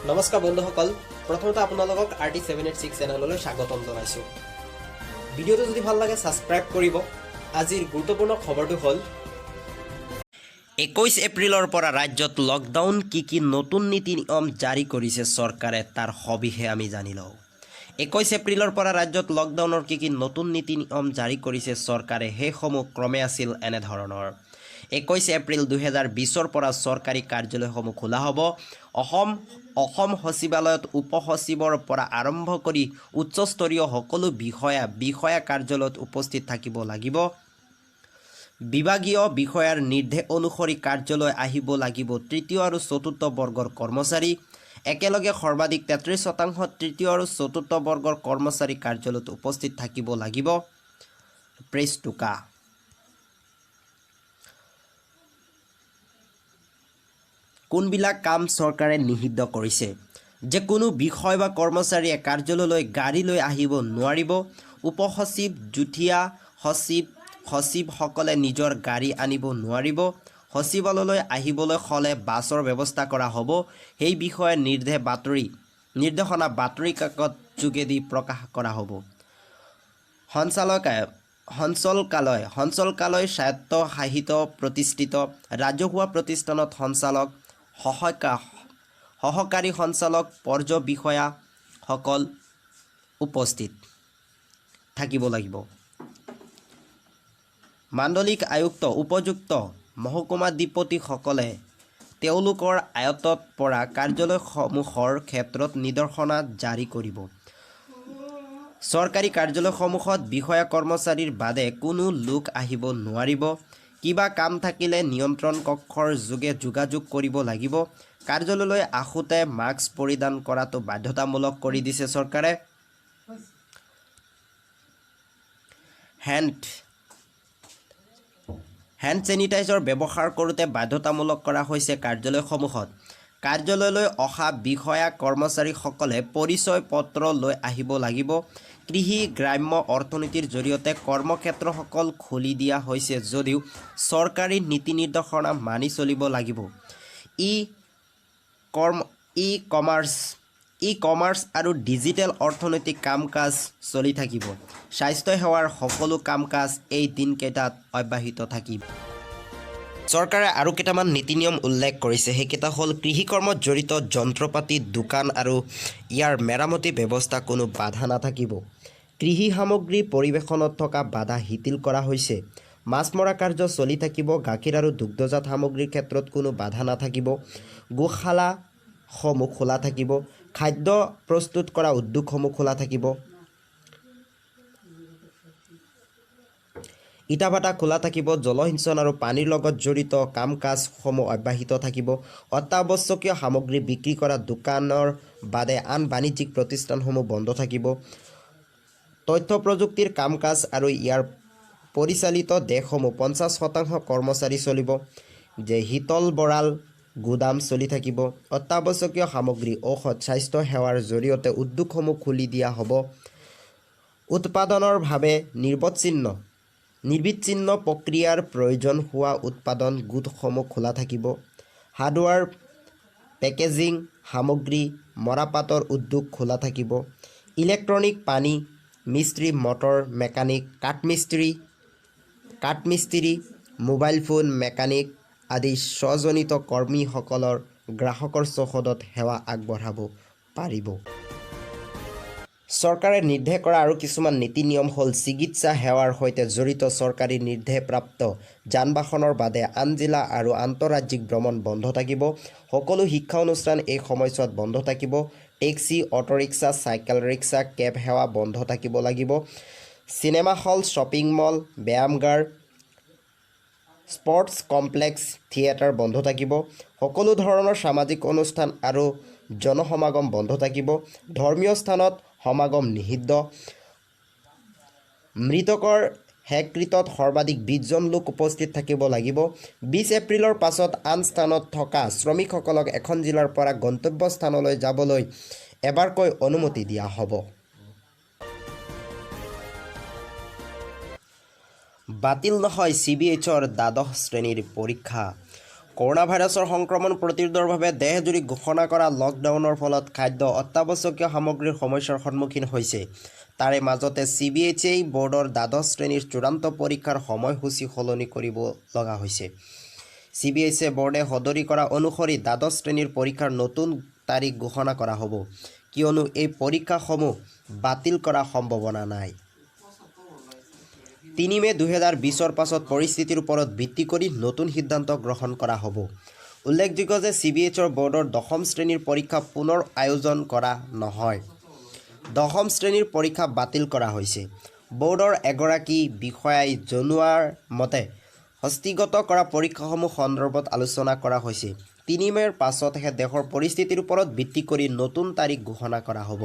নমস্কাৰ বন্ধুসকল, প্ৰথমতে আপোনালোকক আৰ টি 786 চেনেললৈ স্বাগতম জনাইছোঁ। ভিডিঅ'টো যদি ভাল লাগে, ছাবস্ক্ৰাইব কৰিব। আজিৰ গুৰুত্বপূৰ্ণ খবৰটো হ'ল, 21 এপ্ৰিলৰ পৰা ৰাজ্যত লকডাউন, কি কি নতুন নীতি নিয়ম জাৰি কৰিছে চৰকাৰে, তাৰ সবিশেষ আমি জানি লওঁ। 21 এপ্ৰিলৰ পৰা ৰাজ্যত লকডাউনৰ কি কি নতুন নীতি নিয়ম জাৰি কৰিছে চৰকাৰে, সেইসমূহ ক্ৰমে আছিল এনেধৰণৰ। 21 এপ্ৰিল 2020ৰ পৰা চৰকাৰী কাৰ্যালয়সমূহ খোলা হ'ব। অসম অসম সচিবালয়ত উপ সচিবৰ পৰা আৰম্ভ কৰি উচ্চস্তৰীয় সকলো বিষয়া বিষয়া কাৰ্যালয়ত উপস্থিত থাকিব লাগিব। বিভাগীয় বিষয়াৰ নিৰ্দেশ অনুসৰি কাৰ্যালয় আহিব লাগিব। তৃতীয় আৰু চতুৰ্থ বৰ্গৰ কৰ্মচাৰী একেলগে সৰ্বাধিক 33% তৃতীয় আৰু চতুৰ্থ বৰ্গৰ কৰ্মচাৰী কাৰ্যালয়ত উপস্থিত থাকিব লাগিব। প্ৰেছ টোকা। কোনবিলাক কাম চৰকাৰে নিষিদ্ধ কৰিছে যে কোনো বিষয়া বা কৰ্মচাৰীয়ে কাৰ্যালয়লৈ গাড়ী লৈ আহিব নোৱাৰিব। উপ সচিব, যুটীয়া সচিব, সচিবসকলে নিজৰ গাড়ী আনিব নোৱাৰিব। সচিবালয়লৈ আহিবলৈ হ'লে বাছৰ ব্যৱস্থা কৰা হ'ব। সেই বিষয়ে নিৰ্দেশনা বাতৰি কাকত যোগেদি প্ৰকাশ কৰা হ'ব। সঞ্চালকালয়, স্বায়ত্তশাসিত প্ৰতিষ্ঠিত ৰাজহুৱা প্ৰতিষ্ঠানত সঞ্চালক, সহকাৰী সঞ্চালক, পৰ্যবিষয়াসকল উপস্থিত থাকিব লাগিব। মাণ্ডলিক আয়ুক্ত, উপযুক্ত মহকুমাধিপতিসকলে তেওঁলোকৰ আয়ত্তত পৰা কাৰ্যালয়সমূহৰ ক্ষেত্ৰত নিৰ্দেশনা জাৰি কৰিব। চৰকাৰী কাৰ্যালয়সমূহত বিষয়া কৰ্মচাৰীৰ বাদে কোনো লোক আহিব নোৱাৰিব। কিবা কাম থাকিলে নিয়ন্ত্ৰণ কক্ষৰ যোগে যোগাযোগ কৰিব লাগিব। কাৰ্যালয়লৈ আহোঁতে মাস্ক পৰিধান কৰাটো বাধ্যতামূলক কৰি দিছে চৰকাৰে। হেণ্ড হেণ্ড ছেনিটাইজাৰ ব্যৱহাৰ কৰোঁতে বাধ্যতামূলক কৰা হৈছে কাৰ্যালয়সমূহত। কাৰ্যালয়লৈ অহা বিষয়া কৰ্মচাৰীসকলে পৰিচয় পত্ৰ লৈ আহিব লাগিব। কৃষি, গ্ৰাম্য অৰ্থনীতিৰ জৰিয়তে কৰ্মক্ষেত্ৰসকল খুলি দিয়া হৈছে যদিও চৰকাৰী নীতি নিৰ্দেশনা মানি চলিব লাগিব। ই কমাৰ্চ আৰু ডিজিটেল অৰ্থনৈতিক কাম কাজ চলি থাকিব। স্বাস্থ্য সেৱাৰ সকলো কাম কাজ এই দিনকেইটাত অব্যাহত থাকিব। চৰকাৰে আৰু কেইটামান নীতি নিয়ম উল্লেখ কৰিছে। সেইকেইটা হ'ল, কৃষিকৰ্মত জড়িত যন্ত্ৰপাতি, দোকান আৰু ইয়াৰ মেৰামতি ব্যৱস্থা কোনো বাধা নাথাকিব। কৃষি সামগ্ৰী পৰিৱেশনত থকা বাধা শিথিল কৰা হৈছে। মাছ মৰা কাৰ্য চলি থাকিব। গাখীৰ আৰু দুগ্ধজাত সামগ্ৰীৰ ক্ষেত্ৰত কোনো বাধা নাথাকিব। গোশালাসমূহ খোলা থাকিব। খাদ্য প্ৰস্তুত কৰা উদ্যোগসমূহ খোলা থাকিব। ইটা ভাটা খোলা থাকিব। জলসিঞ্চন আৰু পানীৰ লগত জড়িত কাম কাজসমূহ অব্যাহত থাকিব। অত্যাৱশ্যকীয় সামগ্ৰী বিক্ৰী কৰা দোকানৰ বাদে আন বাণিজ্যিক প্ৰতিষ্ঠানসমূহ বন্ধ থাকিব। তথ্য প্ৰযুক্তিৰ কাম কাজ আৰু ইয়াৰ পৰিচালিত দেশসমূহ 50% কৰ্মচাৰী চলিব। যে শীতল ভঁৰাল, গুদাম চলি থাকিব। অত্যাৱশ্যকীয় সামগ্ৰী, ঔষধ, স্বাস্থ্য সেৱাৰ জৰিয়তে উদ্যোগসমূহ খুলি দিয়া হ'ব। উৎপাদনৰ বাবে নিৰ্বিচ্ছিন্ন প্ৰক্ৰিয়াৰ প্ৰয়োজন হোৱা উৎপাদন গোটসমূহ খোলা থাকিব। হাৰ্ডৱেৰ, পেকেজিং সামগ্ৰী, মৰাপাটৰ উদ্যোগ খোলা থাকিব। ইলেক্ট্ৰনিক, পানী মিস্ত্ৰী, মটৰ মেকানিক, কাঠমিস্ত্ৰী, মোবাইল ফোন মেকানিক আদি স্বজনিত কৰ্মীসকলৰ গ্ৰাহকৰ চৌহদত সেৱা আগবঢ়াব পাৰিব। চৰকাৰে নিৰ্দেশ কৰা আৰু কিছুমান নীতি নিয়ম হ'ল, চিকিৎসা সেৱাৰ সৈতে জড়িত চৰকাৰী নিৰ্দেশপ্ৰাপ্ত যান বাহনৰ বাদে আন জিলা আৰু আন্তঃৰাজ্যিক ভ্ৰমণ বন্ধ থাকিব। সকলো শিক্ষা অনুষ্ঠান এই সময়ছোৱাত বন্ধ থাকিব। Taxi, autorickshaw, cycle rickshaw, cab সেৱা বন্ধ থাকিব লাগিব। চিনেমা হল, শ্বপিং মল, ব্যায়ামগাৰ, স্পৰ্টছ কমপ্লেক্স, থিয়েটাৰ বন্ধ থাকিব। সকলো ধৰণৰ সামাজিক অনুষ্ঠান আৰু জনসমাগম বন্ধ থাকিব। ধৰ্মীয় স্থানত সমাগম নিষিদ্ধ। মৃতকৰ শেষকৃত্যত সৰ্বাধিক 20জন লোক উপস্থিত থাকিব লাগিব। 20 এপ্ৰিলৰ পাছত আন স্থানত থকা শ্ৰমিকসকলক এখন জিলাৰ পৰা গন্তব্য স্থানলৈ যাবলৈ এবাৰকৈ অনুমতি দিয়া হ'ব। বাতিল নহয় চি বি এইচৰ দ্বাদশ শ্ৰেণীৰ পৰীক্ষা। কৰোণা ভাইৰাছৰ সংক্ৰমণ প্ৰতিৰোধৰ বাবে দেশজুৰি ঘোষণা কৰা লকডাউনৰ ফলত খাদ্য অত্যাৱশ্যকীয় সামগ্ৰীৰ সমস্যাৰ সন্মুখীন হৈছে। তাৰে মাজতে চিবিএছই বৰ্ডৰ দ্বাদশ শ্ৰেণীৰ চূড়ান্ত পৰীক্ষাৰ সময়সূচী সলনি কৰিব লগা হৈছে। চিবিএছই বৰ্ডে সদৰি কৰা অনুসৰি দ্বাদশ শ্ৰেণীৰ পৰীক্ষাৰ নতুন তাৰিখ ঘোষণা কৰা হ'ব। কিয়নো এই পৰীক্ষাসমূহ বাতিল কৰাৰ সম্ভাৱনা নাই। 3 মে' 2020ৰ পাছত পৰিস্থিতিৰ ওপৰত ভিত্তি কৰি নতুন সিদ্ধান্ত গ্ৰহণ কৰা হ'ব। উল্লেখযোগ্য যে চিবিএছই বৰ্ডৰ দশম শ্ৰেণীৰ পৰীক্ষা পুনৰ আয়োজন কৰা নহয়। দশম শ্ৰেণীৰ পৰীক্ষা বাতিল কৰা হৈছে। বৰ্ডৰ এগৰাকী বিষয়াই জনোৱাৰ মতে হস্তগত কৰা পৰীক্ষাসমূহ সন্দৰ্ভত আলোচনা কৰা হৈছে। 3 মে'ৰ পাছতহে দেশৰ পৰিস্থিতিৰ ওপৰত ভিত্তি কৰি নতুন তাৰিখ ঘোষণা কৰা হ'ব।